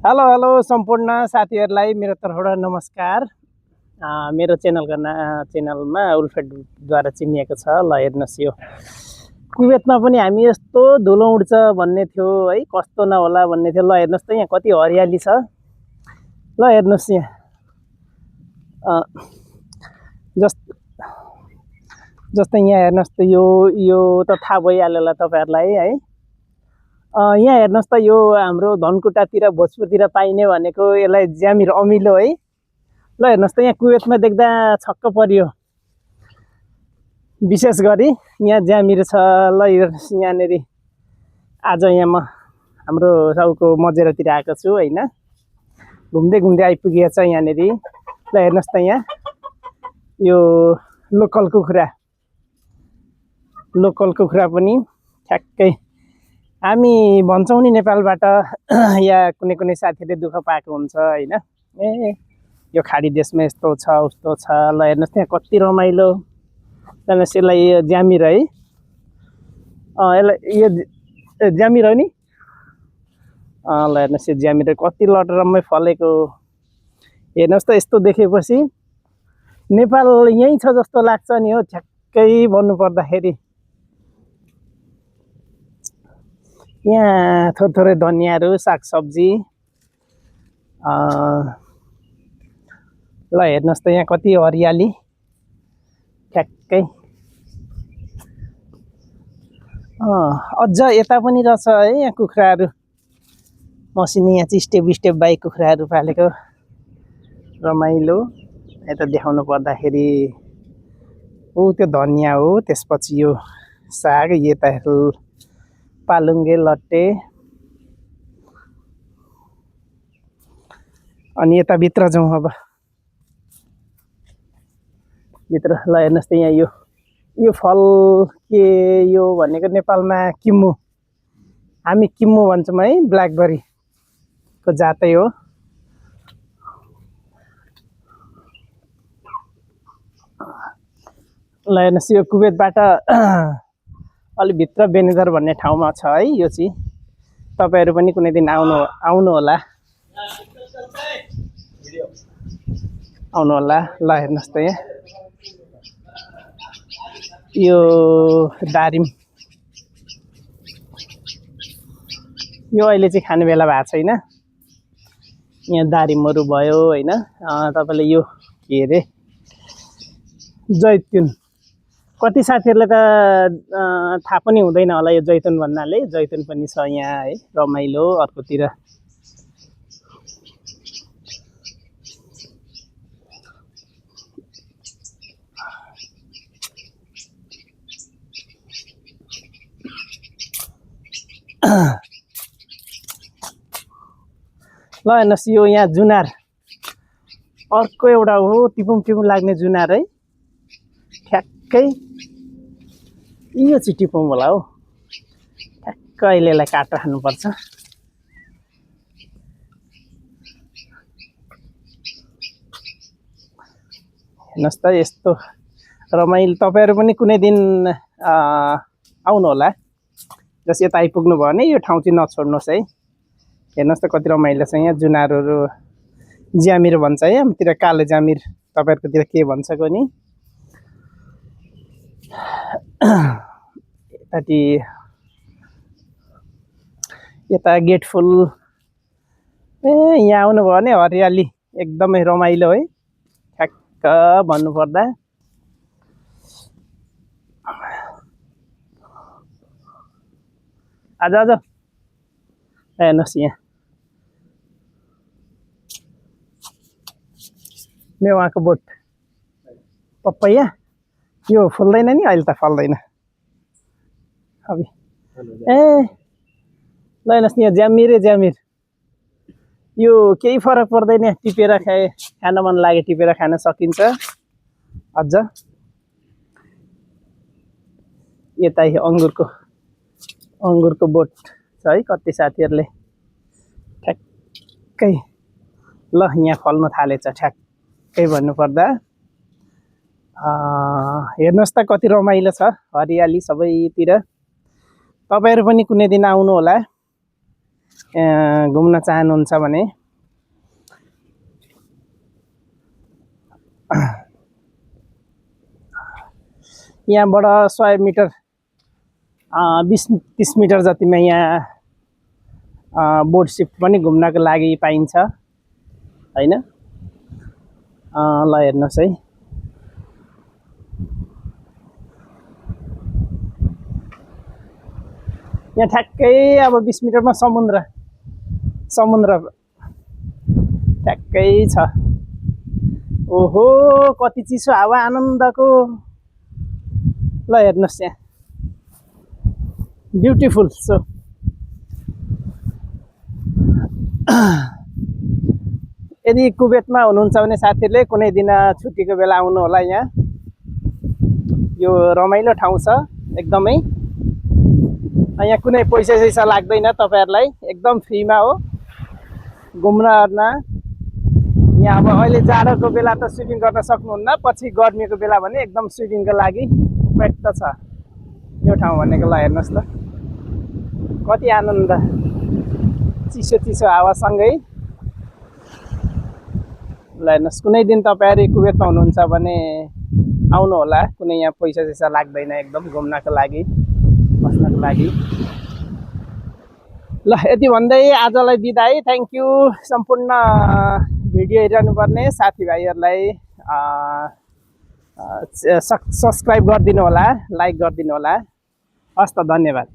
Hello hello सम्पूर्ण साथीहरूलाई मेरो तर्फबाट नमस्कार। मेरो चेनलमा उल्फेटद्वारा चिनिएको छ। ल हेर्नुहोस्, यो कुवेतमा पनि हामी यस्तो धुलो उड्छ भन्ने थियो है, कस्तो नहोला भन्ने थियो। ल हेर्नुहोस् त यहाँ कति हरियाली छ। ल हेर्नुहोस् यहाँ जस्तै यहाँ हेर्नुहोस् त, यो त थाहा भइहाल्यो होला तपाईँहरूलाई है। यहाँ हेर्नुहोस् त, यो हाम्रो धनकुटातिर भोजपुरतिर पाइने भनेको यसलाई ज्यामिर अमिलो है। ल हेर्नुहोस् त यहाँ कुवेतमा देख्दा छक्क परियो, विशेष गरी यहाँ ज्यामिर छ। ल हेर्नुहोस् यहाँनिर आज यहाँ म हाम्रो साउको मजेरातिर आएको छु होइन, घुम्दै घुम्दै आइपुगेको छ यहाँनिर। ल हेर्नुहोस् त यहाँ यो लोकल कुखुरा पनि ठ्याक्कै हामी भन्छौँ नि नेपालबाट या कुनै कुनै साथीले दुःख पाएको हुन्छ होइन। यो खाडी देशमा यस्तो छ उस्तो छ। ल हेर्नुहोस् त्यहाँ कति रमाइलो। हेर्नुहोस् यसलाई यो ज्यामिर है, यसलाई यो ज्यामिर हो नि। ल हेर्नुहोस् यो ज्यामिर कति लटरम्मै फलेको। हेर्नुहोस् त, यस्तो देखेपछि नेपाल यहीँ छ जस्तो लाग्छ नि हो, ठ्याक्कै भन्नुपर्दाखेरि। यहाँ थोरै धनियाँहरू, सागसब्जी। ल हेर्नुहोस् त यहाँ कति हरियाली ठ्याक्कै। अझ यता पनि रहेछ है यहाँ कुखुराहरू, मसिनो यहाँ चाहिँ स्टेप बाई कुखुराहरू पालेको रमाइलो। यता देखाउनु पर्दाखेरि त्यो धनियाँ हो, त्यसपछि यो साग, यता पालुङ्गे लट्टे, अनि यता भित्र जाउँ अब भित्र। ल हेर्नुहोस् त यहाँ यो फल के यो भनेको नेपालमा किम्मु, हामी किम्मु भन्छौँ है, ब्ल्याकबेरीको जातै हो। ल हेर्नुहोस् यो कुवेतबाट अलि भित्र बेनेजर भन्ने ठाउँमा छ है यो चाहिँ। तपाईँहरू पनि कुनै दिन आउनु होला। ल हेर्नुहोस् त यहाँ यो दारिम, यो अहिले चाहिँ खाने बेला भएको छैन। यहाँ दारिमहरू भयो होइन। तपाईँले यो के अरे जैतुन, कति साथीहरूले त थाहा पनि हुँदैन होला यो जैतुन भन्नाले। जैतुन पनि छ यहाँ है, रमाइलो। अर्कोतिर ल हेर्नुहोस् यो यहाँ जुनार, अर्को एउटा हो टिपुम लाग्ने जुनार है, ठ्याक्कै यो चाहिँ टिपुम होला हो। ठ्याक्कै अहिले यसलाई काटेर खानुपर्छ। हेर्नुहोस् त यस्तो रमाइलो। तपाईँहरू पनि कुनै दिन आउनु होला। जस यता आइपुग्नु भयो भने यो ठाउँ चाहिँ नछोड्नुहोस् है। हेर्नुहोस् त कति रमाइलो छ यहाँ। जुनारहरू ज्यामिर भन्छ है हाम्रोतिर, कालो ज्यामिर। तपाईँहरूकोतिर के भन्छ कोनि। यता गेट फुल। यहाँ आउनुभयो भने हरियाली एकदमै रमाइलो है, ठ्याक्क भन्नुपर्दा। आज हेर्नुहोस् यहाँ मेवाको बोट, पपैया। यो फुल्दैन नि अहिले त, फल्दैन अब। ल हेर्नुहोस् यहाँ ज्यामिर। यो केही फरक पर्दैन, टिपेर खान मन लाग्यो टिपेर खान सकिन्छ। अझ यता अङ्गुरको बोट छ है, कति साथीहरूले ठ्याक्कै। ल यहाँ फल्नु थालेछ ठ्याक्कै भन्नुपर्दा। हेर्नुहोस् त कति रमाइलो छ, हरियाली सबैतिर। तपाईँहरू पनि कुनै दिन आउनु होला। घुम्न चाहनुहुन्छ भने यहाँबाट 100 मिटर 20-30 मिटर जतिमा यहाँ बोट सिफ्ट पनि घुम्नको लागि पाइन्छ हैन। ल हेर्नुहोस् है, यहाँ ठ्याक्कै अब 20 मिटरमा समुद्र ठ्याक्कै छ। ओहो कति चिसो हावा आनन्दको। ल हेर्नुहोस् यहाँ ब्युटिफुल। सो यदि कुवेतमा हुनुहुन्छ भने साथीहरूले कुनै दिन छुट्टीको बेला आउनु होला। यहाँ यो रमाइलो ठाउँ छ एकदमै। यहाँ कुनै पैसा लाग्दैन तपाईहरुलाई, एकदम फ्रीमा हो घुम्न हेर्न। यहाँ अब अहिले जाडोको बेला त स्विमिङ गर्न सक्नुहुन्न, पछि गर्मीको बेला भने एकदम स्विमिङको लागि उपयुक्त छ यो ठाउँ भनेको। ल हेर्नुहोस् त कति आनन्द, चिसो हावासँगै। ल हेर्नुहोस्, कुनै दिन तपाईहरु कुवेतमा हुनुहुन्छ भने आउनु होला। कुनै यहाँ पैसा लाग्दैन, एकदम घुम्नको लागि बस्नको लागि। ल यति भन्दै आजलाई बिदाई। थ्याङ्क यू सम्पूर्ण भिडियो हेरिरहनु पर्ने साथीभाइहरूलाई सब्सक्राइब गरिदिनु होला, लाइक गरिदिनु होला। हस् त, धन्यवाद।